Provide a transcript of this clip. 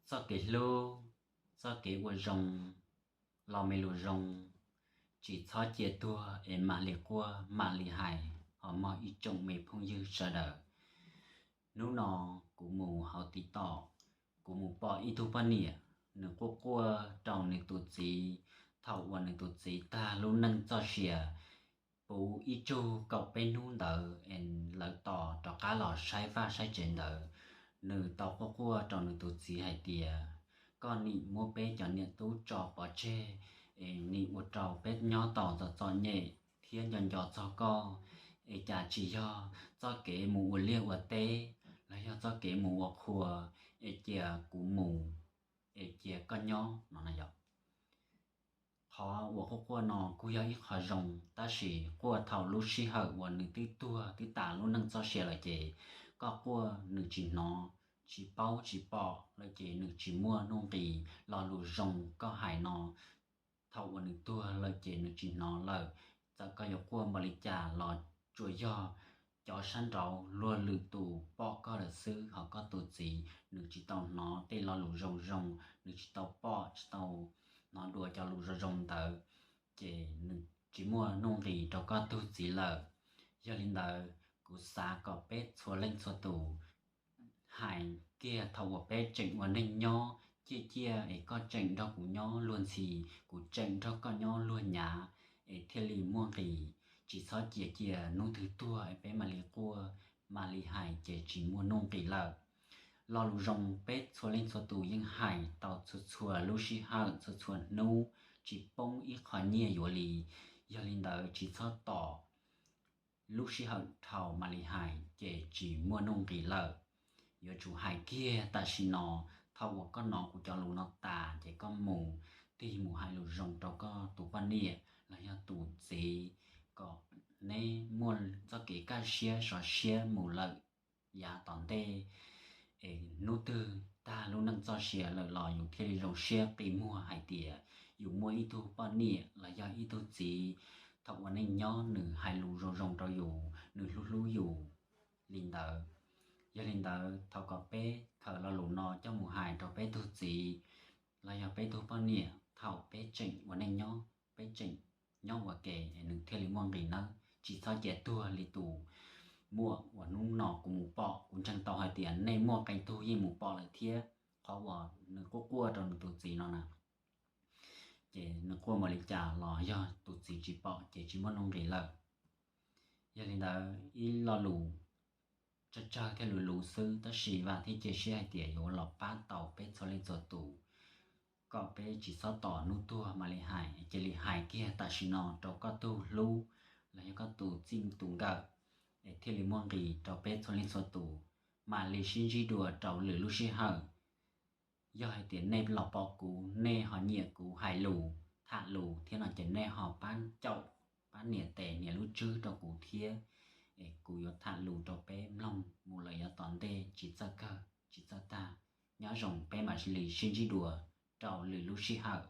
Txoj kev hlub, txoj kev ua zoo, los me lus zoo, tsis txhob cia tuag es mam li quaj mam li hais. Ho mog ib tsoom me phooj ywg sawv daws, hnub no kuv mus hauv TikTok, kuv mus pom ib tug poj niam, nws quaj quaj rau nws tus txiv. Thaum uas nws tus txiv tag lub neej txoj sia puv ib tsug kaum peb hnub ntawd es lawv tos rov qab los saib vaj saib tsev ntawd, nws tau quaj quaj rau nws tus txiv hais tias, koj nim muab peb cov niam tub tso pov tseg, es nim ua rau peb nyob tau txom txom nyem thiab nco nco txog koj, es cas tsis yog txoj kev mus ua liaj ua teb los yog txoj kev mus ua qhua, es cia kuv mus, es cia koj nyob no na yom. Qhov uas quaj quaj no kuj yog ib qho zoo, tab sis quaj thaum lub sij hawm uas nws twb tuag twb tas lub neej txoj sia lawm ces koj quaj nws tsis hnov, tsis paub tsis pom lawm ces nws tsis muaj nuj nqis. Lo lus zoo koj hais no, thaum uas nws tuag lawm ces nws tsis hnov lawm, txawm koj yuav quaj npaum li cas los tsuas yog cov sab nraud luag lwm tus pom koj lawm xwb, ho koj tus txiv nws tsis tau hnov tej lo lus zoo zoo, nws tsis tau pom tsis tau hnov dua cov lus zoo zoo ntawd, ces nws tsis muaj nuj nqis rau koj tus txiv lawm. Yog li ntawd, kuv xav kom peb txhua leej txhua tus hais kiag thaum uas peb tseem ua neej nyob, ciaj ciaj es koj tseem nrog kuv nyob luag ntxhi, kuv tseem nrog koj nyob luag nyav, es thiaj li muaj nqis. Tsis txhob cia cia hnub twg tuag es peb mam li quaj, mam li hais ces tsis muaj nuj nqis lawm. Lo lus zoo peb txhua leej txhua tus yeej hais tau txhua txhua lub sij hawm txhua txhua hnub, tsis poob ib qho nyiaj yuav li. Yog li ntawd tsis txhob tos lub sij hawm dhau mam li hais ces tsis muaj nuj nqis lawm. Yuav tsum hais kiag tam sim no, thaum uas koj hnov kuv cov lus no tas ces koj mus tig mus hais lus zoo rau koj tus poj niam los yog tus txiv, kom neb muaj txoj kev kaj siab sov siab mus lawm yav tom ntej. Es hnub twg tag lub neej txoj sia lawm los yus thiaj li zoo siab qi muag hais tias yus muaj ib tug poj niam los yog ib tug txiv, thaum ua neej nyob nws hais lus zoo zoo rau yus, nws hlub hlub yus li ntawd. Yog li ntawd thov kom peb khaws lo lus no coj mus hais rau peb tug txiv los yog peb tug poj niam thaum peb tseem ua neej nyob, peb tseem nyob ua ke es nws thiaj li muaj nqis nawb. Tsis txhob cia tuag li tus muam uas hnub no kuv mus pom, kuv ntseeg tau hais tias nej muaj qee tug yeej mus pom lawm thiab. Qhov uas nws quaj quaj rau nws tus txiv no na, ces nws quaj npaum li cas los yog tus txiv tsis pom ces tsis muaj nuj nqis lawm. Yog li ntawd ib lo lus tsawg tsawg thiab luv luv xwb, tab sis vam thiab cia siab hais tias yuav los pab tau peb txhua leej txhua tus, kom peb tsis txhob tos hnub tuag mam li hais, cia li hais kiag tam sim no rau koj tug hlub los yog koj tus txij tus nkawm, es thiaj li muaj nqis rau peb txhua leej txhua tus, mam li sib ntsib dua rau lwm lub sij hawm. Yog hais tias nej los pom kuv, nej ho nyiam kuv hais lus, tham lus thiab no ces nej ho pab caum, pab nias tes nias lub tswb rau kuv thiab, es kuv yuav tham lus rau peb mloog mus lawm yav tom ntej tsis txawj kawg tsis txawj tag. Nyob zoo, peb mam li sib ntsib dua rau lwm lub sij hawm.